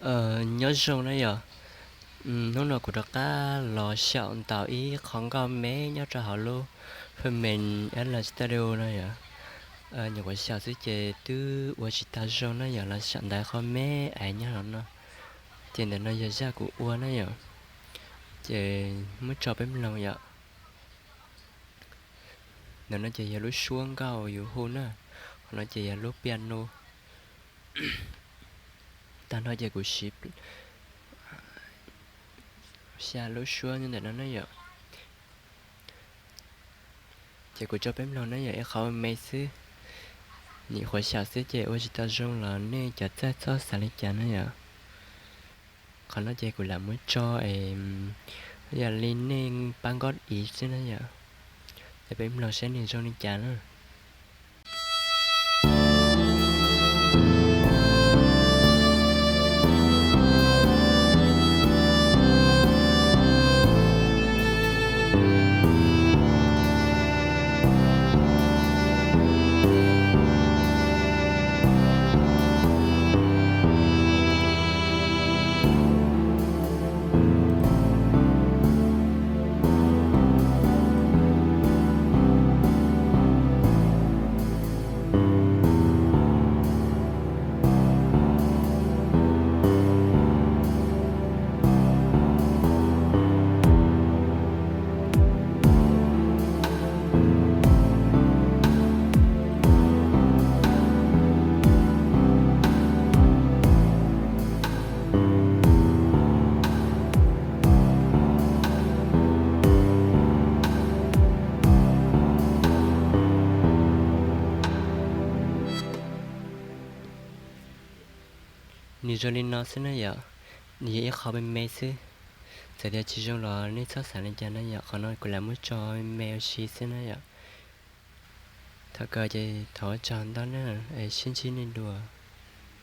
Nyob zoo na yom. Hnub no kuv rov qab los xyaum ntawm ib qho nkauj me nyob rau hauv lub fwj mem Atlas Studio no yom. Nyuam qhuav xyaum xwb ces twb ua tsis tau zoo na yom, los xyaum ntawm qho me es nyob hauv no. Ces ntawm no yog zaj kuv ua na yom. Ces muab tso peb mloog yom. Ntawm no ces yog lub suab nkauj yus hu na, qhov no ces yog lub piano. Tag nrho ces kuv siv xya lub suab nyob ntawm no na yom. Ces kuv tso peb mloog na yom, ib qho me xwb. Nyuam qhuav xyaum xwb ces ua tsis tau zoo los nej cov txawj txhob xav li cas na yom. Qhov no ces kuv lam muab tso es yam li nej pab nkob ib xwb na yom. Ces peb mloog saib nws zoo li cas na. Nws zoo li no xwb na yom. Nws yog ib qho me me xwb. Txawm tias tsis zoo los nej txhob xav li cas na yom, qhov no kuv lam muab tso me ua si xwb na yom. Thaum kawg ces thov ua tsaug ntau na, es sib ntsib nej dua.